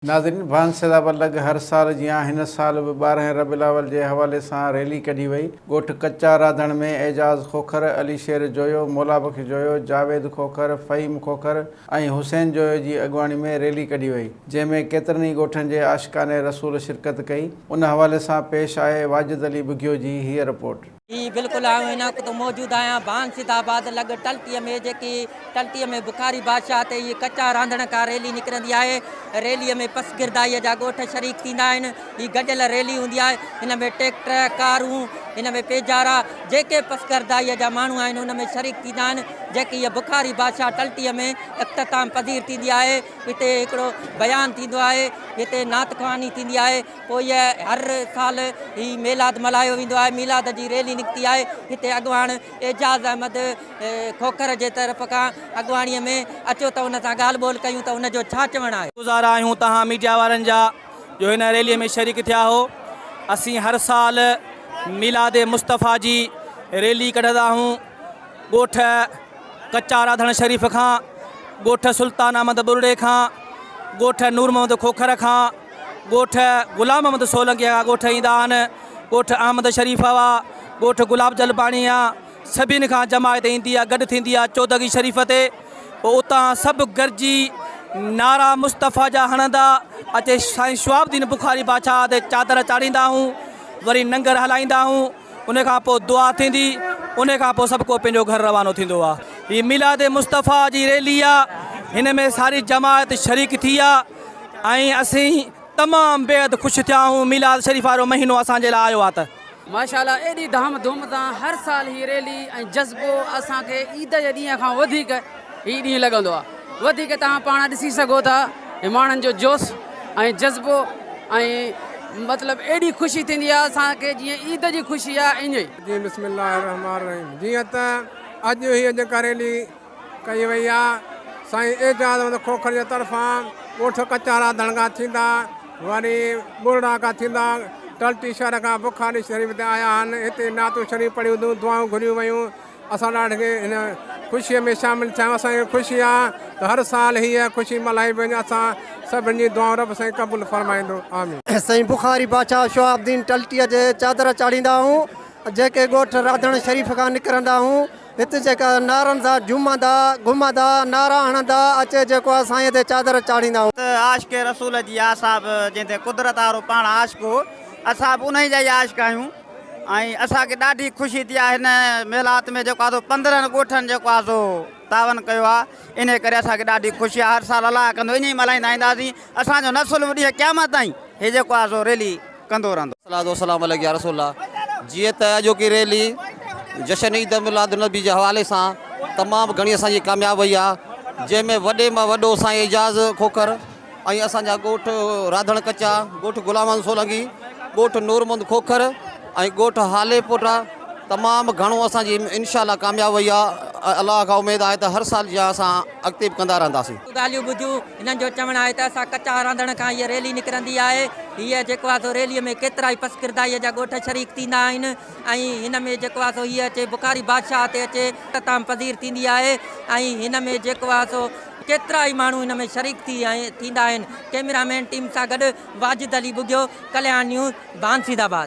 ناظرين ڀان سيدآباد لڳ هر سال جيان هن سال به 12 ربيع الاول جي حوالي سان ريلي ڪڍي وئي. ڳوٺ ڪچا راڌڻ ۾ اعجاز کوکر، علي شير جويو، مولا بخش جويو، جاويد کوکر، فهيم کوکر ۽ حسين جويو جي اڳواڻي ۾ ريلي ڪڍي وئي، جنهن ۾ ڪيترن ئي ڳوٺن جي عاشقان رسول شرڪت ڪئي. ان حوالي سان پيش آهي واجد علي ٻگهيو جي هيء رپورٽ. جي بلڪل آئون هن وقت موجود آهيان ڀان سيد آباد لڳ ٽلٽيء ۾ جيڪي ٽلٽيء ۾ بخاري بادشاهه تي هي ڪچا رانڌڻ کان ريلي نڪرندي آهي ريليء ۾ پسگردائيء جا ڳوٺ شريڪ ٿيندا آهن هي گڏيل ريلي هوندي آهي هن ۾ ٽيڪٽر ڪارون هن ۾ پيجارا جيڪي پسگردائيء جا ماڻهو آهن ان ۾ شريڪ ٿيندا آهن جيڪي هيء بخاري بادشاهه ٽلٽيء ۾ اختتام پذير ٿيندي آهي هتي هڪڙو بيان ٿيندو آهي هتي نعت خواني ٿيندي آهي پوء هر سال هي ميلاد ملهايو ويندو آهي، ميلاد جي ريلي نڪتي آهي، هتي اڳواڻ اعجاز احمد کوکر جي طرف کان اڳواڻي ۾ اچو ته ان سان ڳالهه ٻولهه ڪيون ته ان جو ڇا چوڻ آهي. گذار آهيون توهان ميڊيا وارن جا جو هن ريلي ۾ شريڪ ٿيا هو اسين هر سال ميلاد مصطفيٰ جي ريلي ڪڍندا آهيون ڳوٺ ڪچا راڌڻ شريف کان ڳوٺ سلطان احمد ٻرڙي کان ڳوٺ نور محمد کوکر کان ڳوٺ غلام محمد سولنگي جا ڳوٺ ايندا آهن، ڳوٺ احمد شريف هئا، ڳوٺ گلاب جلباڻي آ، سڀني کان جماعت ايندي آ، گڏ ٿيندي آ چودڳي شريف تي، پوء اتان سڀ گڏجي نعرا مصطفيٰ جا هڻندا اچي سائين شهاب الدين بخاري بادشاهه تي چادر چاڙهيندا آهون، وري ننگر هلائيندا آهون، ان کان پوء دعا ٿيندي، ان کان پوء سڀ ڪو پنهنجو گهر روانو ٿيندو آ. هي ميلاد مصطفيٰ جي ريلي آ، هن ۾ ساري جماعت شريڪ ٿي آ. ۽ اسين تمام بيحد خوش ٿيا آهيون ميلاد شريف وارو مهينو اسان جي لاء آيو آهي ته. ماشاء الله ايڏي ڌام ڌوم سان هر سال هي ريلي ۽ جذبو اسان کي عيد جي ڏينهن کان وڌيڪ هي ڏينهن لڳندو آهي وڌيڪ توهان پاڻ ڏسي سگهو ٿا هي ماڻهن جو جوش ۽ جذبو ۽ مطلب ايڏي خوشي ٿيندي آهي اسان کي جيئن عيد جي خوشي آهي ائين ئي. جي بسم الله الرحمٰن الرحيم جيئن ته اڄ هيء جيڪا ريلي ڪئي وئي آ. سائين اعجاز احمد کوکر جي طرفان ڳوٺ ڪچارا ڌڻگا ٿيندا وري ٻرڙا کان ٿيندا ٽلٽي شهر کان بخاري شريف تي آيا آهن هتي نعتون شريف پڙهيون ويون دعائون گهريون ويون اسان ڏاڍي هن خوشي ۾ شامل ٿيا آهيون اسان کي خوشي آ ته هر سال هيء خوشي ملهائي وڃي اسان سڀني جي دعائون رب سائين قبول فرمائيندو آمين. سائين بخاري بادشاهه شهاب الدين ٽلٽيء جي چادر چاڙهيندا آهيون جيڪي ڳوٺ راڌڻ شريف کان نڪرندا آهيون هت جيڪا نعرن سان جهومندا گهمندا نعرا هڻندا اچي جيڪو آ سائين تي چادر چاڙهيندا آهيون. ته عاشق رسول جي آ سا به جنهن تي قدرت وارو پاڻ عاشق هو اسان به انهي جا ئي عاشق آهيون ۽ اسان کي ڏاڍي خوشي ٿي آهي هن ميلات ۾ جيڪو آ سو 15 ڳوٺن جيڪو آ سو تعاون ڪيو آ انهي ڪري اسان کي ڏاڍي خوشي آ هر سال الله ڪندو ائين ئي ملهائيندا اينداسين اسان جو نسل به ڏينهن قيامت تائين هي جيڪو آ سو ريلي ڪندو رهندو. الصلوة والسلام عليک يا رسول الله جيئن ته اڄوڪي ريلي جشن عيد ميلاد النبي جي حوالي سان تمام گهڻي اسان جي ڪامياب وئي آهي جنهن ۾ وڏي مان وڏو سائين اعجاز کوکر ۽ اسان جا ڳوٺ راڌڻ ڪچا ڳوٺ غلام محمد سولنگي ڳوٺ نور محمد کوکر ۽ ڳوٺ هالي پوٽا تمام گهڻو اسان جي انشاء الله ڪامياب وئي آهي الله کان اميد آهي ته هر سال جيان اسان اڳتي به ڪندا رهنداسين. ڳالهيون ٻڌيون هنن جو چوڻ آهي ته اسان ڪچا رانڌڻ کان هيء ريلي نڪرندي آهي. هيء جيڪو آهي سو ريليء ۾ ڪيترائي پسگردائيء جا ڳوٺ شريڪ ٿيندا آهن ۽ هن ۾ جيڪو آهي سو هيء اچي بخاري بادشاهه تي اچي اختتام پذير ٿيندي آهي ۽ هن ۾ جيڪو آهي سو ڪيترائي ماڻهو هن ۾ شريڪ ٿي ٿيندا آهن. ڪئميرا مين ٽيم سان گڏ واجد علي ٻگهيو، ڪلياڻ نيوز، بانسيدآباد.